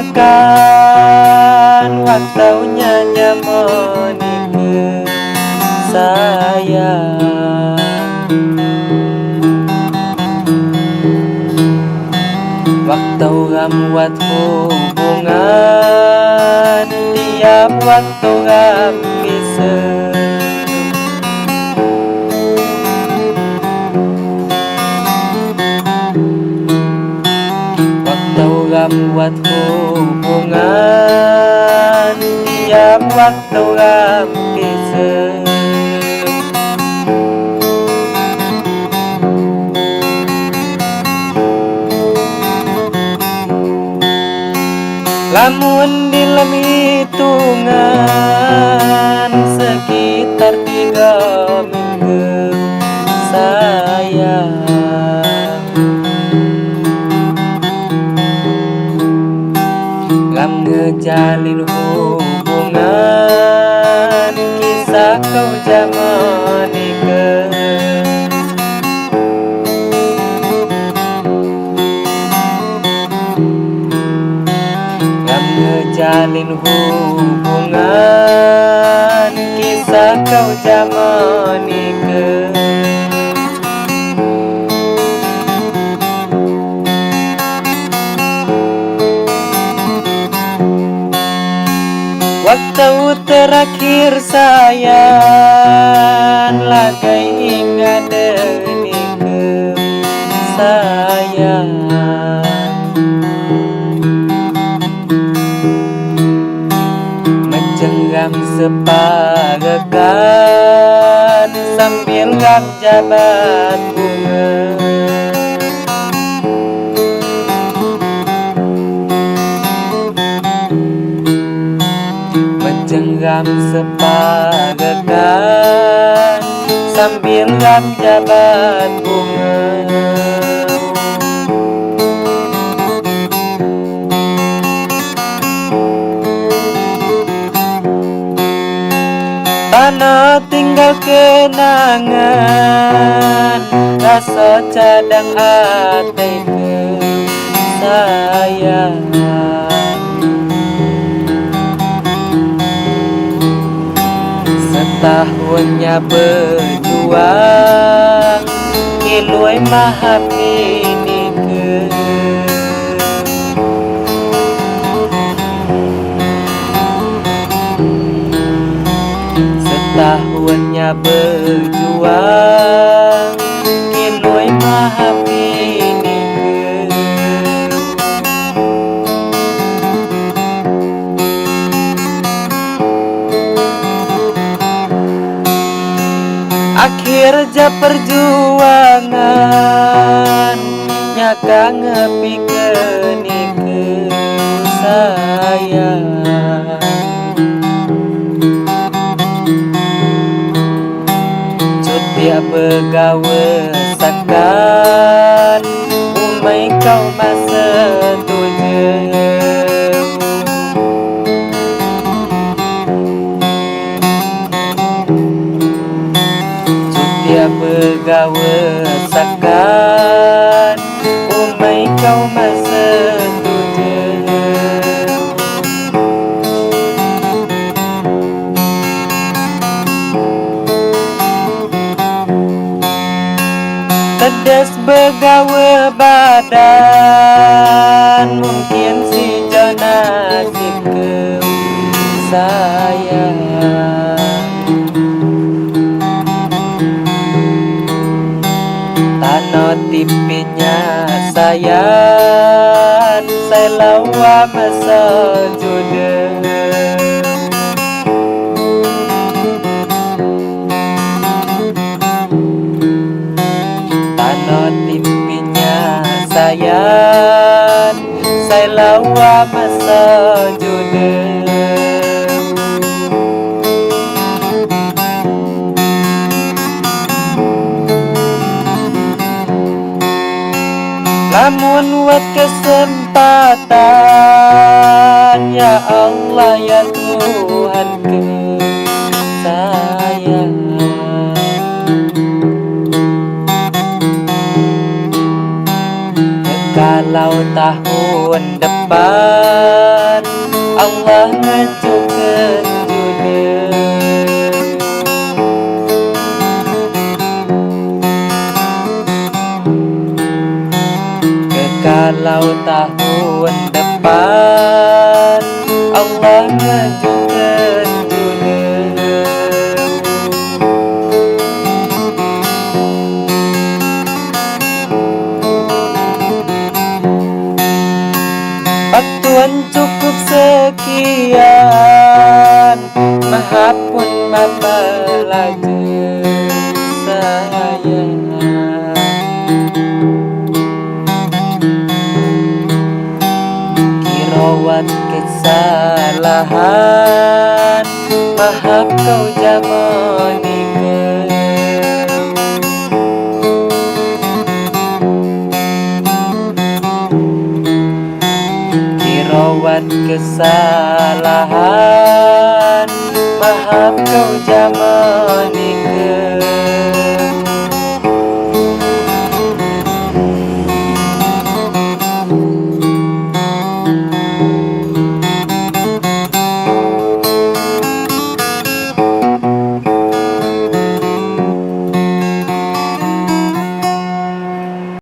Mekan waktunya nyamonike sayang. Waktu ramuat hubungan tiap waktu ram bisa. Waktu ramuat hubungan tiap waktu ram bisa. Lamun dalam hitungan sekitar 3 minggu sayang. Ram ngejalin hubungan kisah kau jamonike. Jalin hubungan kisah kau jamonike. Waktu terakhir sayang lagai ingat denike sayang. Ram separakan sambil ram jabat bunga. Ram separakan sambil ram jabat bunga. Tanah tinggal kenangan rasa cadang hati ke sayang. Setahunnya berjuang kilui mahapi nike. Setahunnya berjuang kilui mahapi nike. Akhir ja perjuangan nyaka ngepi kenike sayang. Cutia begawe sakan umai kau masa tujuh. Cutia begawe sakan umai kau masa tujuh. Tedes begawe badan mungkin si nasib ke sayang. Tano tipinya sayang saya lawa masa jude. Tano tipinya sayang saya lawa masa jude. Lamun buat kesempatan ya Allah ya Tuhan ke sayang. Kalau tahun depan Allah ngajukan jule. Kalau tahun depan Allah ngajukan jule. Waktuan cukup sekian, maaf pun mapelajeng sayang. Kirawat kesalahan, maaf kau jamonikan. Kirawat kesalahan.